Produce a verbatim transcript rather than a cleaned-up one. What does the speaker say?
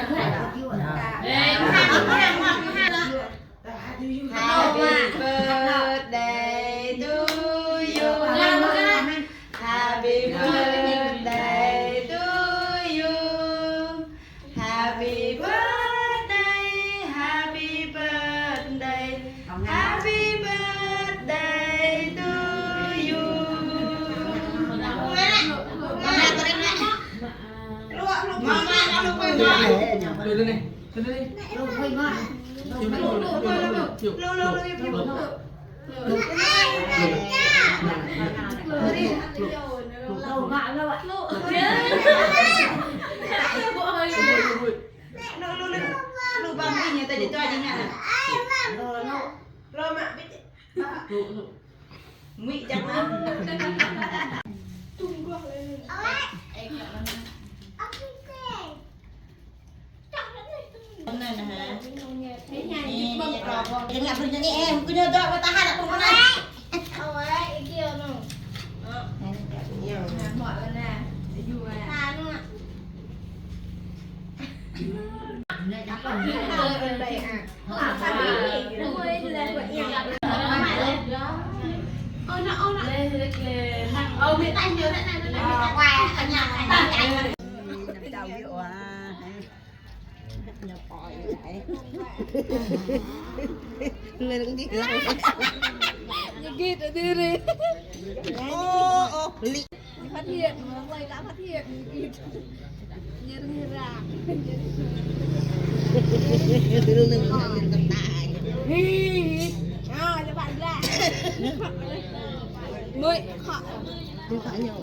Happy birthday to you. Happy birthday to you. Happy birthday, happy birthday, happy birthday to you. Lưng đi. Ñu git ở đây đi. Ô, ô, lị. Phát hiện, mà quay đã phát hiện. Ñu git. Ñu răng răng. Lưng, lưng, lưng, lưng, tai. Hi. À, cho bạn ra. Mười. Không phải nhau.